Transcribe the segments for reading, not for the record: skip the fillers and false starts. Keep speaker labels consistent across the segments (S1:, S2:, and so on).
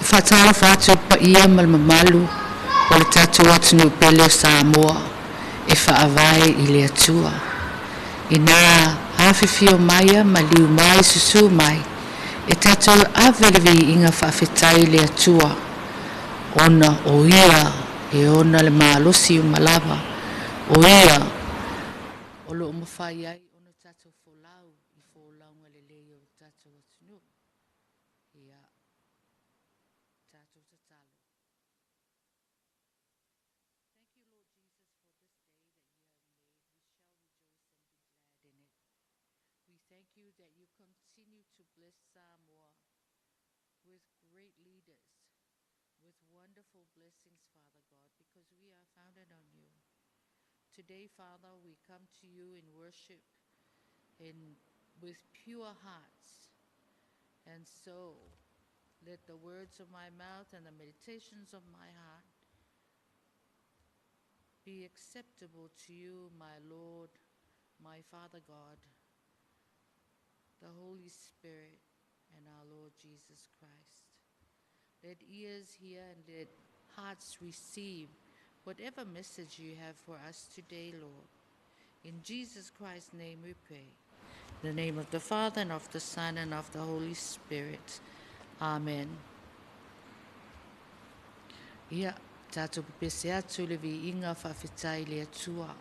S1: Faatalofa atu i le paia ma le mamalu o le tatou atunuu pele o Samoa e faavae i le Atua. Ina afifio mai, maliu mai, susu mai, e tatou ave le viiga faafetai i le Atua ona o Ia e ona le malosi uma lava, o Ia o lo o mafai ai ona tatou folau i folauga lelei o le tatou atunuu. Ia tatou tatalo. Thank you, Lord Jesus, for this day that you have made. We shall rejoice and be glad in it. We thank you that you continue to bless Samoa with great leaders, with wonderful blessings, Father God, because we are founded on you. Today, Father, we come to you in worship and with pure hearts. And so, let the words of my mouth and the meditations of my heart be acceptable to you, my Lord, my Father God, the Holy Spirit, and our Lord Jesus Christ. Let ears hear and let hearts receive whatever message you have for us today, Lord. In Jesus Christ's name we pray. In the name of the Father, and of the Son, and of the Holy Spirit. Amen. Ia, tatou pepese atu le viiga faafetai i le Atua.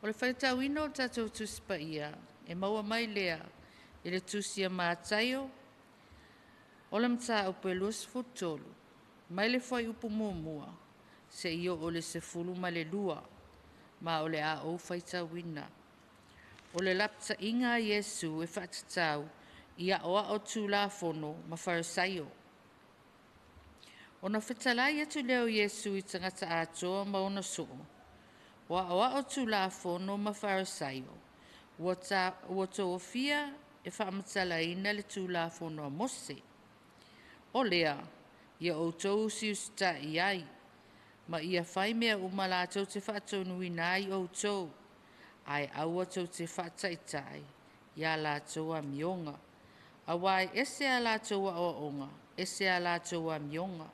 S1: O le faitauina o le tatou Tusi Paia, e maua mai lea i le Tusi a Mataio, o le mataupu e 23, mai le fuaiupu muamua seia oo i le 12, ma o le a ou faitauina. O le lapataiga a Iesu e faatatau i aoao Tulafono ma Farisaio. Ona fetalai atu lea o Iesu i tagata atoa ma ona soo, o aoao Tulafono ma Farisaio, ua tofia e faamatalaina le Tulafono a Mose. O lea, ia outou usiusitai ai, ma ia fai mea uma latou te faatonuina ai outou, ae aua tou te faataitai ia latou amioga. Auā e ese a latou aoaoga, ese a latou amioga.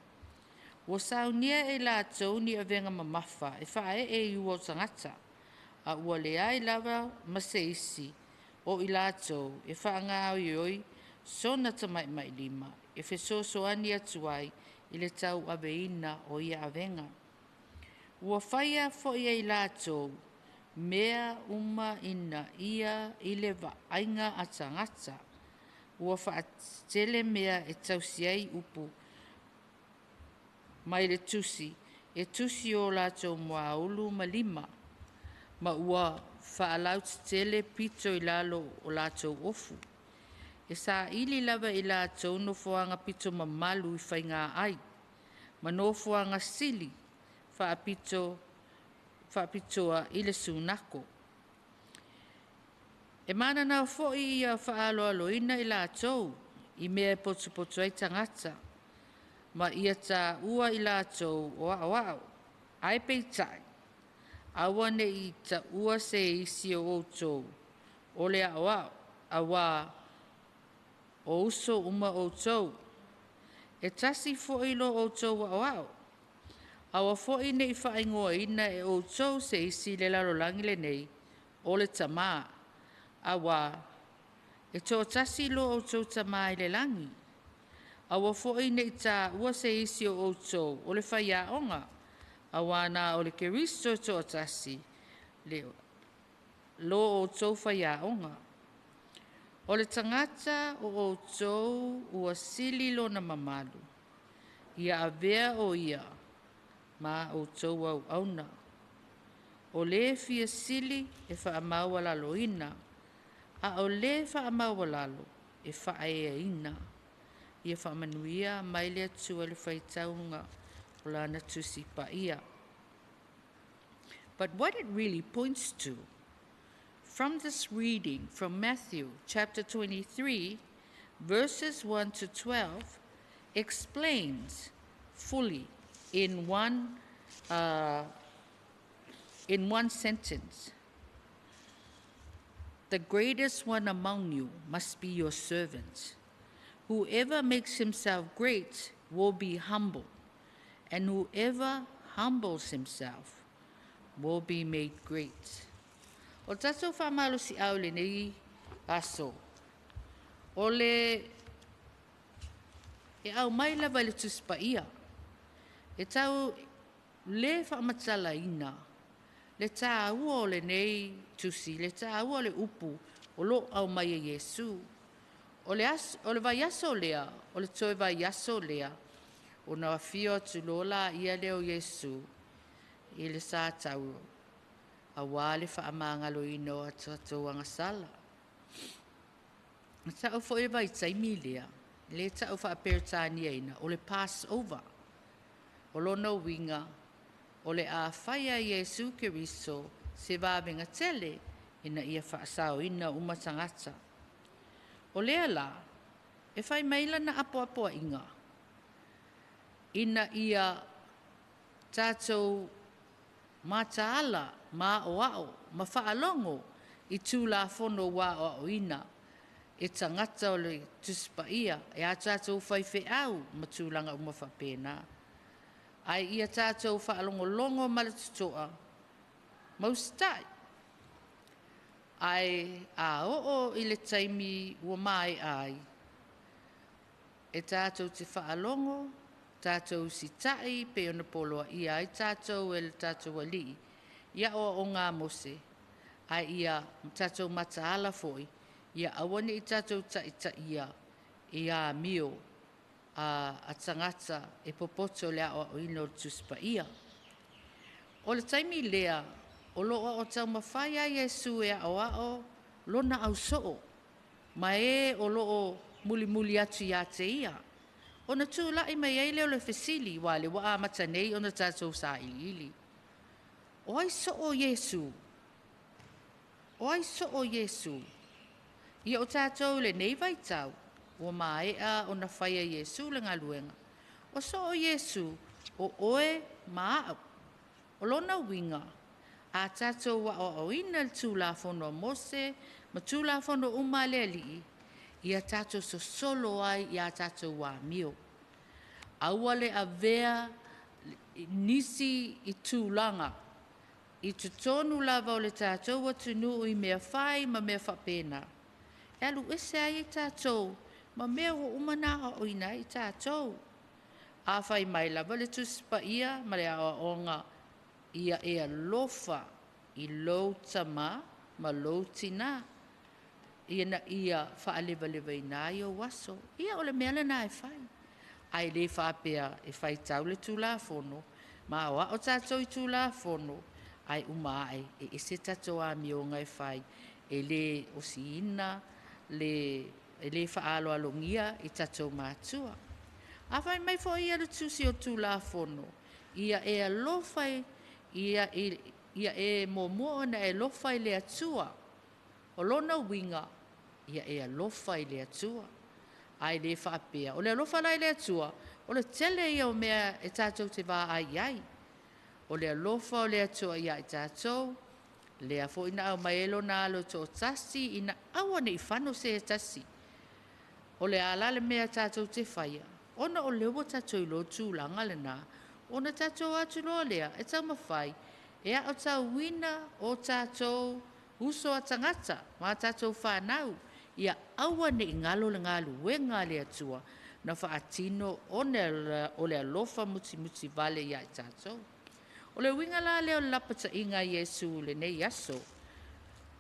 S1: Ua saunia e i latou ni avega mamafa e faaee i ua o tagata, a ua leai lava ma se isi o i latou e faagaoioi sona tamatamailima e fesoasoani atu ai i le tauaveina o ia avega. Ua faia foi e i latou mea uma ina ia i le vaaiga a tagata. Ua faatetele mea e tausi ai upu mai le tusi, e tusi o latou muaulu ma lima, ma ua faalautetele pito i lalo o latou ofu. E saili lava e i latou nofoaga pito mamalu i faiga ai, ma nofoaga sili faapitoa i le sunako. E mananao foi ia faaaloaloina i latou i mea e potopoto ai tagata, ma ia taua i latou o aoao. Ae peitai, aua ne i taua se isi o outou o le aoao, auā o uso uma outou. E tasi foi lo outou aoao. Aua foi ne i faaigoaina e outou se isi i le lalolagi lenei o le tamā, auā e toatasi lo outou Tamā i le lagi. Aua foi ne i taua se isi o outou o le faiaoga, auā na o le Keriso e toatasi le lo outou faiaoga. O le tagata o outou ua sili lona mamalu, ia avea o ia ma outou auauna. O le fia sili e faamaualaloina, a o le faamaualalo e faaeaina. Ia faamanuia mai le Atua i le faitauga o lana tusi paia. But what it really points to from this reading from Matthew chapter 23, verses 1 to 12, explains fully in one sentence. The greatest one among you must be your servant. Whoever makes himself great will be humble, and whoever humbles himself will be made great. O tatou faamalosiau i lenei aso, o le e aumai lava i le Tusi Paia, e tau le faamatalaina le tāua o lenei tusi, le tāua o le upu o loo aumai e Iesu. O le, aso, o le vaiaso lea, o le toe vaiaso lea, ona afio atu loa laia lea o Iesu i le satauro, auā le faamagaloina o a tatou agasala. Ta'u foi le vaitaimi lea, le ta'u faaperetaniaina, o le Passover. O lona uiga, o le a faia e Iesu Keriso se vavega tele ina ia faasaoina uma tagata. O lea la, e fai mai lana apoapoaiga, ina ia tatou mataala ma aoao ma faalogo i tulafono ua aoaoina e tagata o le Tusi Paia e a tatou faifeau ma tulaga uma faapena. Ae ia tatou faalogologo ma le totoa ma usitai. Ae a oo i le taimi ua maea ai, e tatou te faalogo, tatou usitai pei ona poloaia ai tatou e le tatou Alii, ia aoaoga a Mose, ae ia tatou mataala foi, ia aua ne i tatou taitaia i amio a tagata e popoto le aoaoina o le Tusi Paia. O le taimi lea, o loo taumafai ai Iesu e aoao lona ausoo, ma e o loo mulimuli atu ia te ia. Ona tula'i mai ai lea o le fesili, ua le ua amata nei ona tatou sailiili. O ai soo Iesu? O ai soo Iesu? Ia o tatou lenei vaitau, ua maea ona faia Iesu le galuega. O soo Iesu, o oe ma a'u. O lona uiga, a tatou aoaoina le tulafono a Mose ma tulafono uma a le Alii, ia tatou sosolo ai ia tatou amio. Aua le avea nisi i tulaga i totonu lava o le tatou atunuu i mea fai ma mea faapena. E alu ese ai tatou ma mea ua uma na aoaoina ai tatou. A fai mai lava le Tusi Paia ma le aoaoga, ia e alofa i lou tamā ma lou tinā, ina ia faalevalevaina ai ou aso. Ia o le mea lenā e fai. Ae le faapea e faitau le Tulafono ma aoao tatou i Tulafono, ae uma ae e ese tatou amioga e fai, e le osiina le e le faaaloalogia i tatou matua. A fai mai foi ia le tusi o Tulafono, ia e alofa ia, ia e muamua ona e alofa i le Atua. O lona uiga, ia e alofa i le Atua. Ae le faapea, o le alofa la i le Atua, o le tele ia o mea e tatou te vaai i ai. O le alofa o le Atua ia i tatou, lea foi na aumai ai lona alo e toatasi, ina aua ne i fano se tasi. O le a la le mea tatou te faia, ona o lea ua tatou iloa tulaga lenā, ona tatou o atu loa lea e taumafai e aotauina o tatou uso a tagata ma tatou whanau, ia aua ne i galo le galuega a le Atua na faatino ona o le alofa mutimuti vale ia i tatou. O le uiga la lea o le lapataiga a Iesu i lenei aso,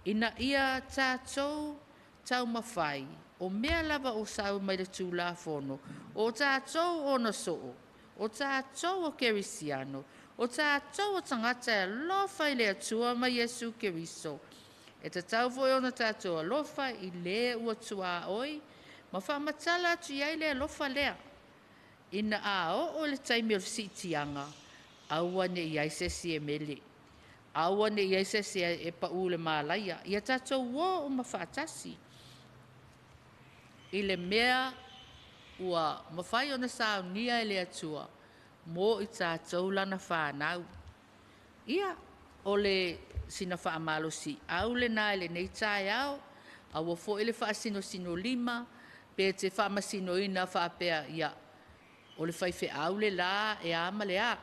S1: ina ia tatou taumafai, o mea lava o sau mai le Tulafono, o tatou ona soo, o tatou o kerisiano, o tatou o tagata e alofa i le Atua ma Iesu Keriso, e tatau foi ona tatou alofa i le ua tuaoi, ma faamatala atu i ai le alofa lea. Ina a oo i le taimi o le siitiaga, aua ne i ai se isi e mele, aua ne i ai se isi e pau le malaia, ia tatou o uma faatasi i le mea ua mafai ona saunia e le Atua mo i tatou lana whanau. Ia, o le sina faamalosiau lenā i lenei taeao, aua foi le faasinosinolima, pe te faamasinoina faapea, ia, o le faifeau le la e a ma le a.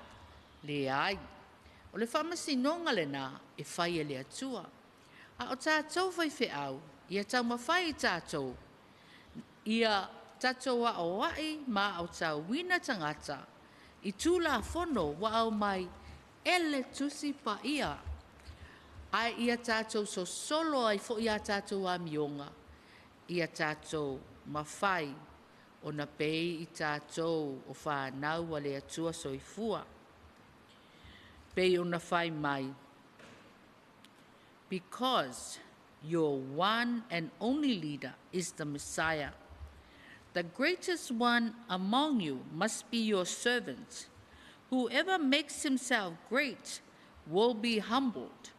S1: Leai. O le faamasinoga lenā e fai e le Atua. A o tatou faifeau, ia taumafai i tatou, ia tatou aoai ma aotauina tagata i Tulafono ua aumai e le Tusi Paia. Ae ia tatou sosolo ai foi a tatou amioga, ia tatou mafai ona pei i tatou o whanau a le Atua soifua. Pei ona fai mai, because your one and only leader is the Messiah. The greatest one among you must be your servant. Whoever makes himself great will be humbled,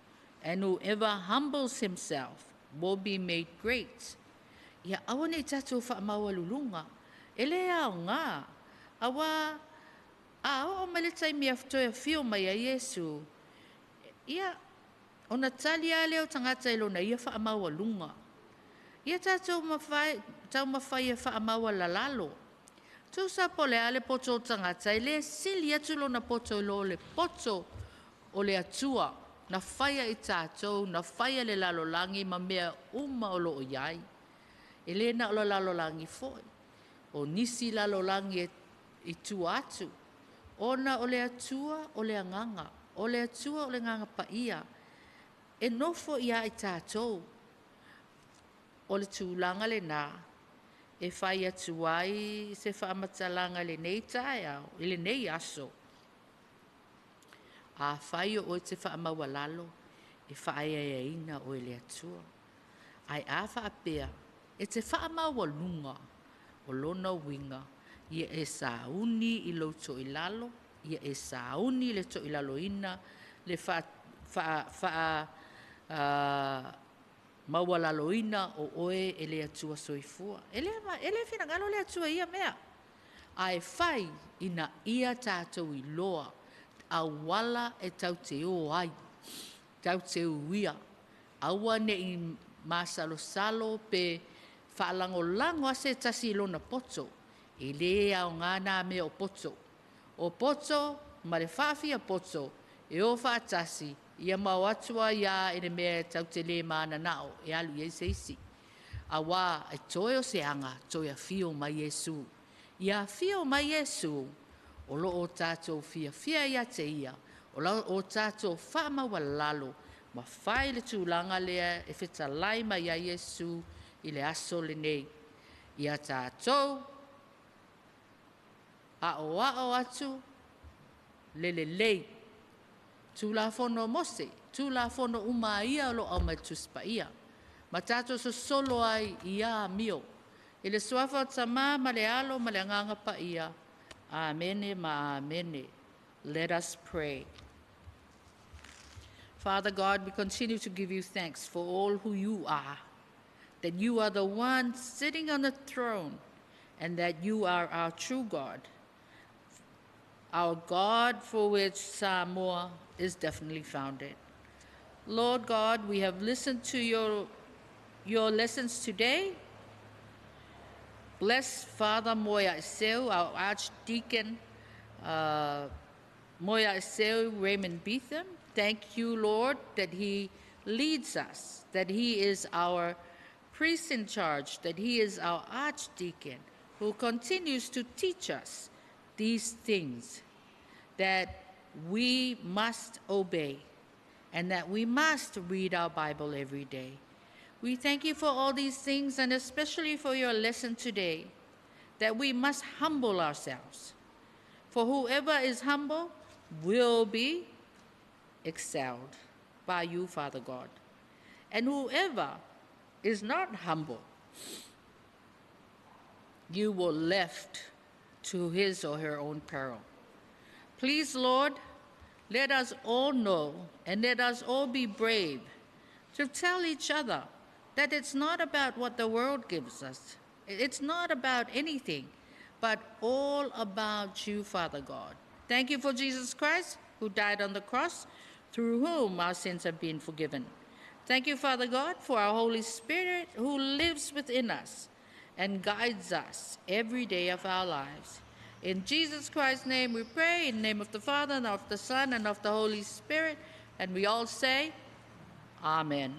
S1: and whoever humbles himself will be made great. Ia aua ne i tatou faamaualuluga, e lē aogā, auā a oo mai le taimi e toe afio mai ai Iesu, ia ona tali lava lea o tagata i lona ia faamaualuga. Ia tatou mafai, taumafai e faamaualalalo. Tusa po o le a le poto o tagata, e lē sili atu lona poto i lo le poto o le Atua, na faia i tatou, na faia le lalolagi ma mea uma o loo i ai. E lē na o le lalolagi foi, o nisi lalolagi i tua atu, ona o le Atua o le agaga, o le Atua o le agaga paia, e nofo ia i tatou. O le tulaga lenā, e fai atu ai se faamatalaga i lenei taeao, i lenei aso. Afai o oe e te faamaualalo, e faaeaeaina oe e le Atua. Ae a faapea, e te faamaualuga, o lona uiga, ia e sauni i lou toilalo, ia e sauni le toilaloina, le maualaloina o oe e le Atua soifua. E le finagalo le Atua i ia mea. Ae fai ina ia tatou iloa auala e tatou te o ai, tatou te uia. Aua ne i masalosalo pe faalagolago lava se tasi i lona poto. E lē aogā nā mea o poto. O poto ma le faafia poto e o faatasi, ia ma o atu ai lava i le mea e tatou te le mananao e alu i ai se isi. Auā e toe o se aga, toe afio mai Iesu. Ia afio mai Iesu, O loo o tatou fiafia ia te ia, o lo o tatou faamaualalo ma fai le tulaga lea e fetalai mai ai Iesu i le aso lenei. Ia tatou aoao atu le lelei. Tulafono a Mose, Tulafono uma ia o lo o aumai Tusi Paia. Ma tatou sosolo ai ia amio. I le suafa o Tama ma le Alo ma le Agaga Paia. Amene ma amene. Let us pray. Father God, we continue to give you thanks for all who you are, that you are the one sitting on the throne, and that you are our true God, our God for which Samoa is definitely founded. Lord God, we have listened to your lessons today. Bless Father Moeaiseu, our Archdeacon, Moeaiseu Raymond Betham. Thank you, Lord, that he leads us, that he is our priest in charge, that he is our archdeacon who continues to teach us these things that we must obey and that we must read our Bible every day. We thank you for all these things and especially for your lesson today, that we must humble ourselves. For whoever is humble will be excelled by you, Father God. And whoever is not humble, you will left to his or her own peril. Please, Lord, let us all know and let us all be brave to tell each other that it's not about what the world gives us. It's not about anything, but all about you, Father God. Thank you for Jesus Christ, who died on the cross, through whom our sins have been forgiven. Thank you, Father God, for our Holy Spirit who lives within us and guides us every day of our lives. In Jesus Christ's name we pray, in the name of the Father, and of the Son, and of the Holy Spirit. And we all say, Amen.